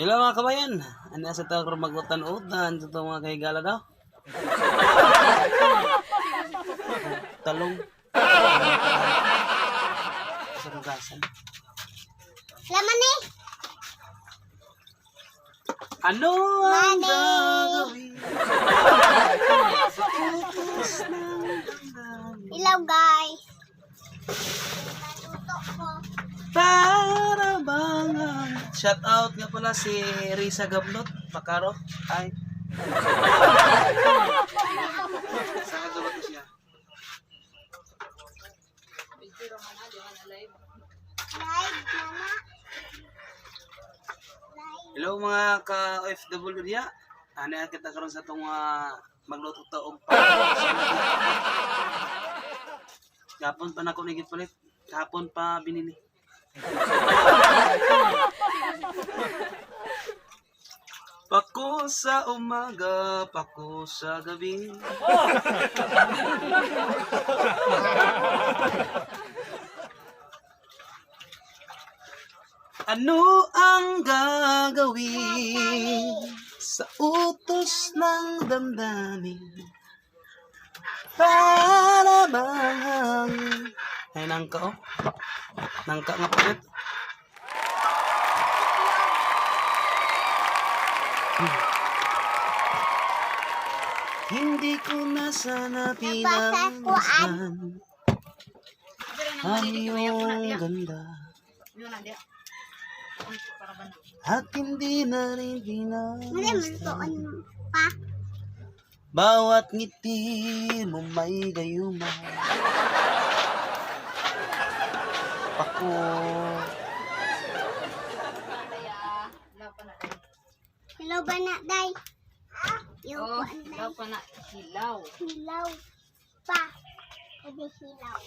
Hello, mga kabayan. Ano sa tawag magutan-utan sa itong mga kahigala daw? Talong. Sa rugasan. Laman eh. Ano ang Money. gagawin sa utos ng damdamin? Hello, guys. Maluto ko. Para bang Shout out nga pala si Risa Gablot, Makaro. Ay. Saan ba to siya? Live, mama. Live. Hello, mga ka-OFW diya. Ano ang kita karon sa itong magluto ta og pa. Gapon pa nako ni gipalit. Kahapon pa binili. Pako sa umaga, pako sa gabi. Ano ang gagawin sa utos ng damdamin? Para bang hangin? Ay, nangka oh. Nangka nga palit. Hindi ko na sana pinagmasdan ang iyong ganda. At hindi na rin Mali, pinagmasdan malutoan pa. bawat ngiti mo may gayuma. Pako. Hello ba na, day? Yung Oh, kuan, day. hilaw pa na. Hilaw. Hilaw pa. Sabi hilaw.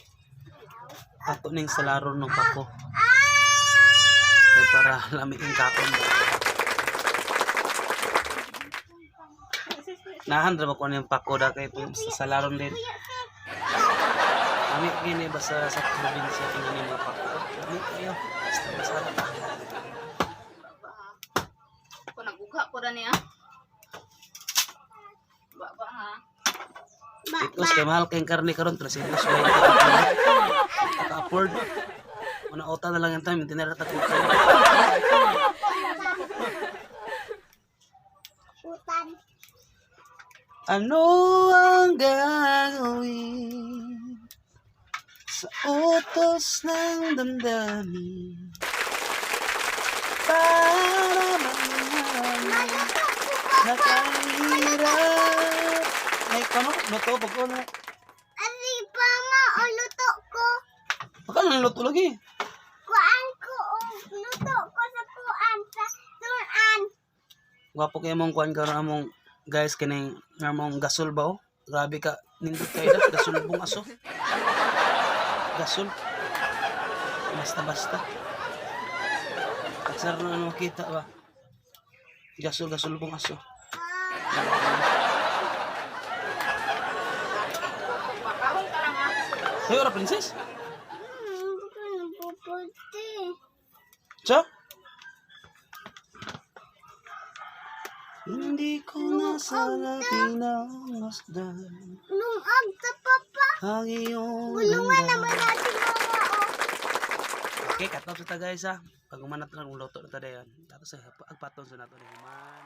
Hilaw. Ato ning salaro ng pako. Ah! Kaya para lami yung kakon. Nahan ra ba ko yung pako da kay sa salaron din. Lami gini basta sa probinsya tingnan yung mga pako. Lami kayo. Basta masarap pa. Ko nagugha ko na niya. Ba ba ha. Ba, Itos ba. kay mahal kay karne karon 320. Naka-afford. Una ota na lang yung time, hindi na rin takutan. Utan. Ano ang gagawin sa utos ng damdamin? Para bang nakahirap. Ay, kano? Luto, pag ano? Ari pa ma, o luto ko. Baka naluto lagi. Kuan ko, o luto ko sa kuan, sa turan. Gwapo kayo mong kuan karon among guys kining among gasol ba oh? Grabe ka nindot kayo da gasol bung aso. Gasol. Basta basta. Aksar na ano makita ba? Gasol gasol bung aso. Pakahon ka lang ha. Hey, ora princess. Ko napuputi. Cha? Hindi ko na sana pinamasdan Lungag sa papa. ang iyong Bulungan ganda. naman natin mama, oh. Okay, cut off sa ta, guys ha. Pag umanat na lang, luto na ta dayon. Tapos ay agpaton sa nato ni human.